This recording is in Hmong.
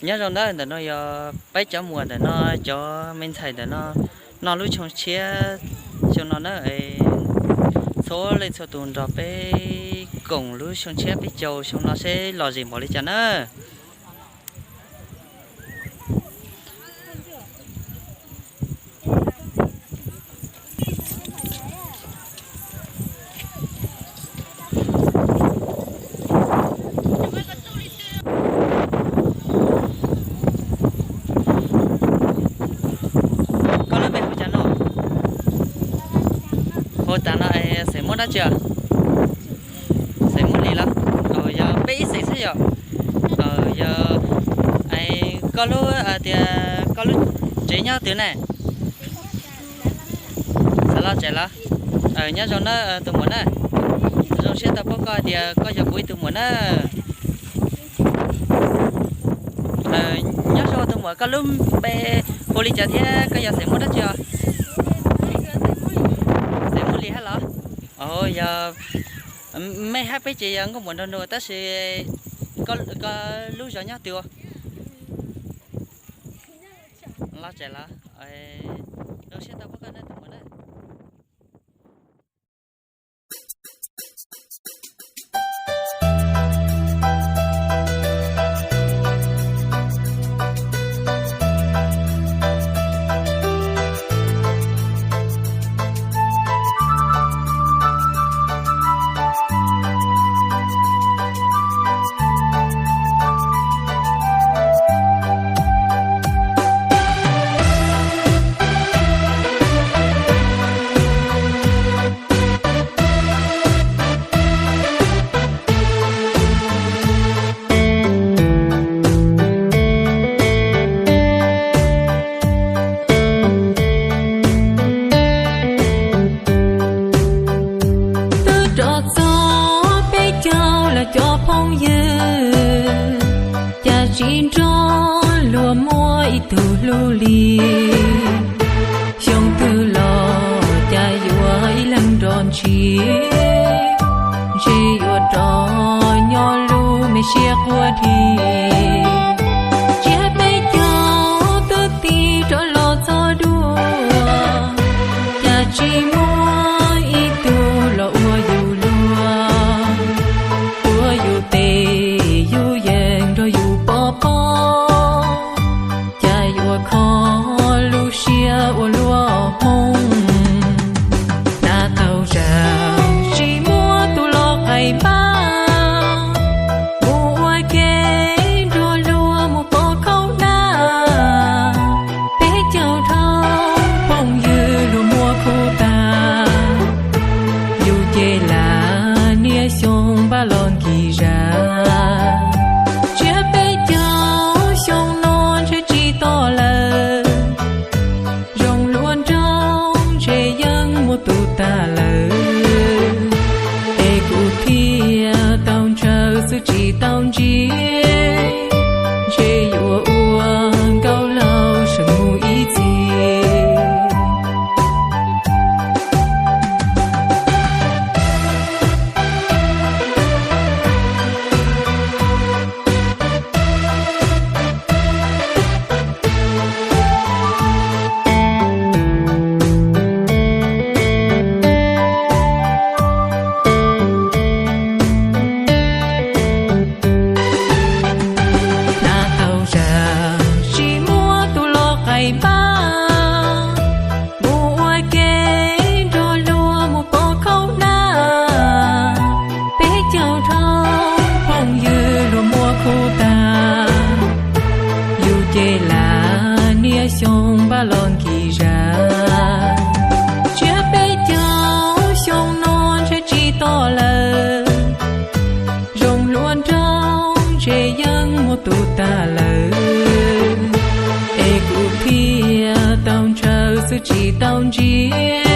Nyob zoo nawb, ntawm no yog peb cov muam ntawm no, cov me ntxhais ntawm no noj lub xyoo tshiab xyoo no na. Txhua leej txhua tus nrog peb koom lub xyoo tshiab peb caug xyoo no seb lom zem npaum li cas na. Koj lub npe hu cas no? Hu tas no es xeem muab dab tsi os? Xeem muab li los? Yog peb ib xeem xwb yom. Yog, koj lub, tias koj lub tsev nyob twg ne? Xav los tsev los? Nyob zoo na tus muam na. Zoo siab tau pom koj tias koj yog kuv ib tug muam na. Nyob zoo tus muam, koj lub npe hu li cas thiab koj yog xeem muab dab tsi os? Xeem muab li hab los? Yog mej hab peb ces yog nkauj muam nraug nus tab sis koj lub zos nyob twg ua? Los tsev los? Zoo siab tau pom koj na tus muam na. Twb rov txog peb caug los cov phooj ywg, cas tsis nrog luag muaj ib tug hlub li. Xyoo twg los cas yuav ib leeg nrog ntsis, ntshe yuav rov nyob lub me siab quaj dhi. Tsiab peb caug twb tig rov los txog dua, cas tsis muaj ib tug los ua yus luag. Tuav yus tes yus yees nrog yus pov pob, cas yuav kho lub siab ua luaj hmoo. Hnav taug zag tsis muaj tus los qais npab, mus ua ke nrog luag mus pov khaub nag. Peb caug dhau phooj ywg luag muaj khuj tag, yus ces lam niaj xyoo npaj los nkim zag. Tsiab peb caug xyoo no ntshe tsis tos lawm, zoo luag nraug ntshe yeej muaj tus tag lawm. Es kuv thiaj tau ntshaw xwb tsis tau ntsib, ntshe yuav ua nkauj laug seem mus ib txhis. Hnav taug zag tsis muaj tus los qais npab, mus ua ke nrog luag mus pov khaub nag. Peb caug dhau phooj ywg luag muaj khuj tag, yus ces lam niaj xyoo npaj los nkim zag. Tsiab peb caug xyoo no ntshe tsis tos lawm, zoo luag nraug ntshe yeej muaj tus tag lawm. Es kuv thiaj tau ntshaw xwb tsis tau ntsib,